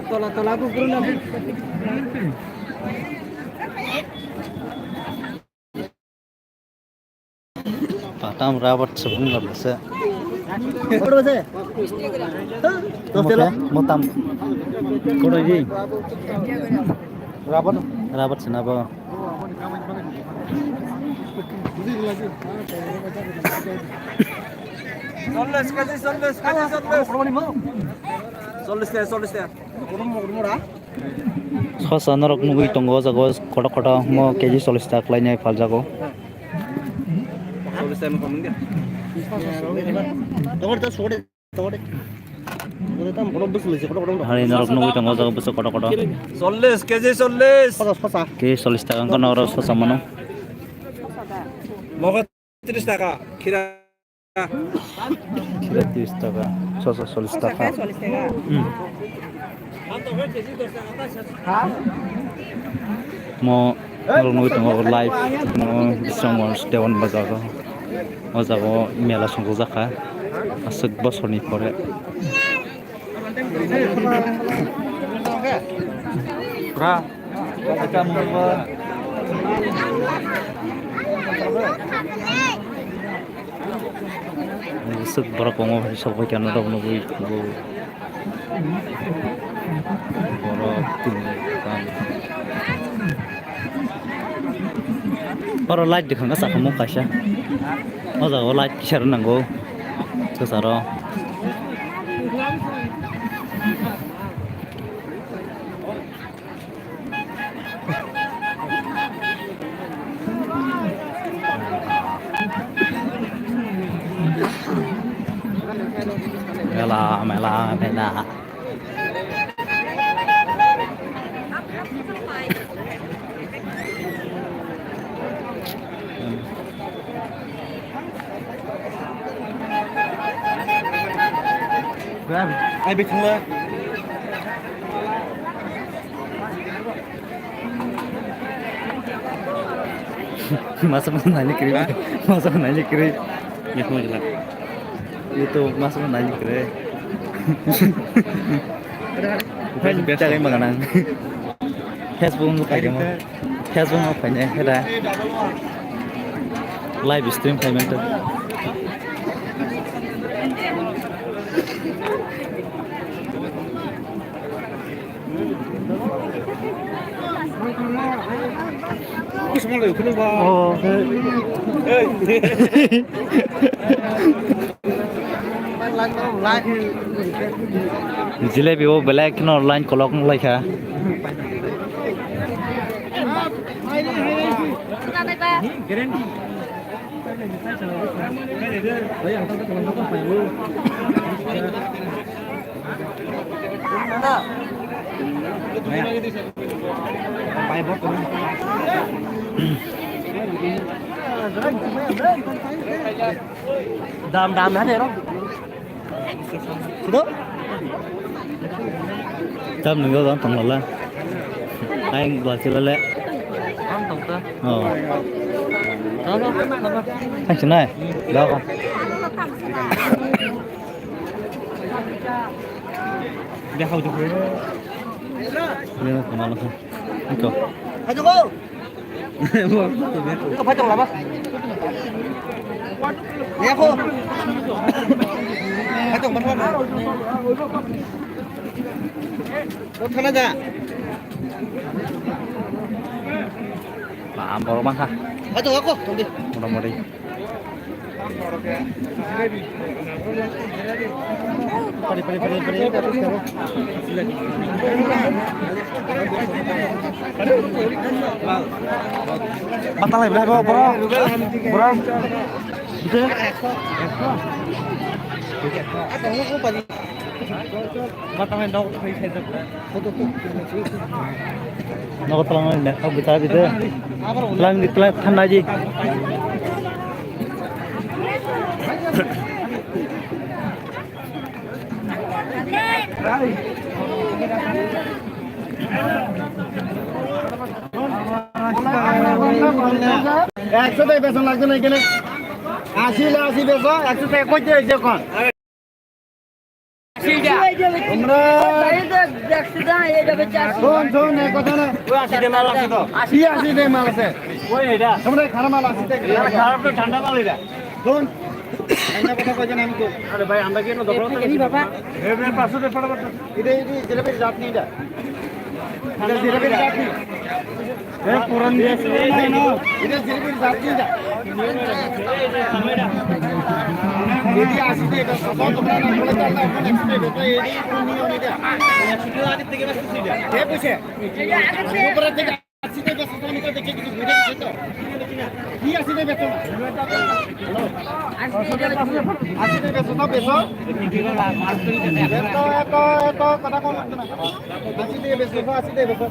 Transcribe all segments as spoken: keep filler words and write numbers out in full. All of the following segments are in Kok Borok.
Tola, tola, bu, bu, na, bu. Patam rabat sebung nggak bisa. Mote, motam. Kono ini. Rabat, rabat senapa? Chollish kg, chollish kg, chollish. Chollish ta, chollish ta. Sosa norok nugwi tongo o jaga o koto koto mo K G chollish ta khlainai phaljago. Hari norok nugwi tongo o jaga bwswk koto koto. Chollish, K G chollish. K G chollish ta wngkha norok sosa mano. Mogo tris taka, khira. Khira tris taka, sosa chollish taka. Sosa khe chollish taka. Hmm. Mo norok nugwi tongo live, mo Bisramganj Dewan Bazar o. O jaga o mela songjakha aswk bosorni pore. Pura. Aswk borok tongo, sok bai khe norok nugwi tongo. Borok tini, tam. Oro light dikhang ka sakamung kaisa. O jaga o light kisa rw nango. Swsaro. Mela, mela, mela. Ai, bithangla. Masa masa nani kiri. Ha? Masa nani kiri. Itu masa nani kiri. Bukan biasa. Cari makanan. Facebook mo kaya mo. Facebook mo kaya hera. Live stream kaya mo. Oh, okay. Jilebi o belai kheno line kolok wng lai kha. Dam dam na dero. Sudo. Tam nunggu bang tong lala. Aing gua sih lele. Bang tong ta. Oh. Tong tong tong. Ang sinai. Dah. Dia kau tu. Dia nak kemana tu? Itu. Ayo kau. Iko phaitong lama. Yako. Phaitong, phaitong. Kok thana ja? Ba, borok mangkha. Phaitong ako, tongdi. Motamoti. Matalai belai bo, bro. Bro. Nogo tlang na, oh, bita bita. Tlang di, tlang thanai di. একশো টাকা বেতন লাগবে না এখানে। আশি হলে আশি বেচো, একশো টাকা কইতে হয়েছে এখন। তোমরা শোন, শোন, এই কথা না। কি আশি টাকা মাল আছে? তোমরা খারাপ মাল আশি টাকা। খারাপ তো ঠান্ডা মাল এটা। শোন, একটা কথা কইছেন আমি তো। আরে ভাই, আমরা কি এনে দখল করতে গেছি? বাবা। এ, এ, পাঁচশো টাকা ফটাফট। এটা, এটা জিলাপির জাত নেই এটা। এটা জিলাপির জাত নেই। এ, পুরান দিয়ে আসছে। এটা জিলাপির জাত নেই এটা। এটি আশি টাকা, কত তোমরা না বলে চাল না, এখন একশো টাকা, এটা এই কোন নিয়ম এটা? একশো টাকা আগে থেকে বেচতেছি এটা। কে বুঝে? উপরে থেকে আশি টাকা বেচো, আমি তো দেখে কিছু বুঝে দিচ্ছি তো। কি আশি টাকা বেচো না? আশি টাকা বেচো না, বেচো। এত, এত, এত কথা কম লাগছে না। আশি টাকা বেচো, আশি টাকা বেচো।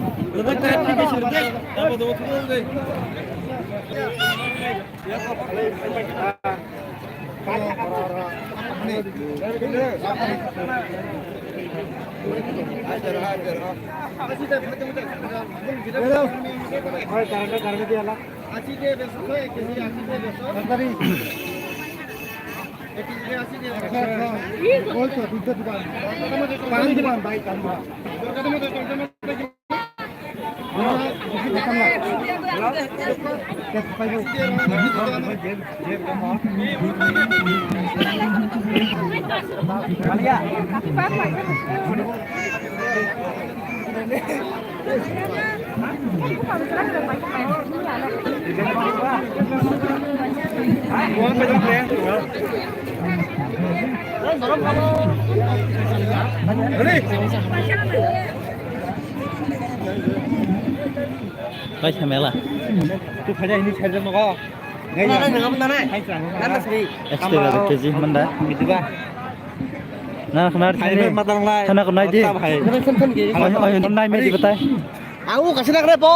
Bai khamela. Tu khaja ini charger mo ko. Ngai ngai ngai ngai ngai. Nana sini. Extra K G manda. Gitu ba. Nana khna. Hai, matar lai. Khna khna di. Oi oi nai me di batai. Aku kasih nak repo.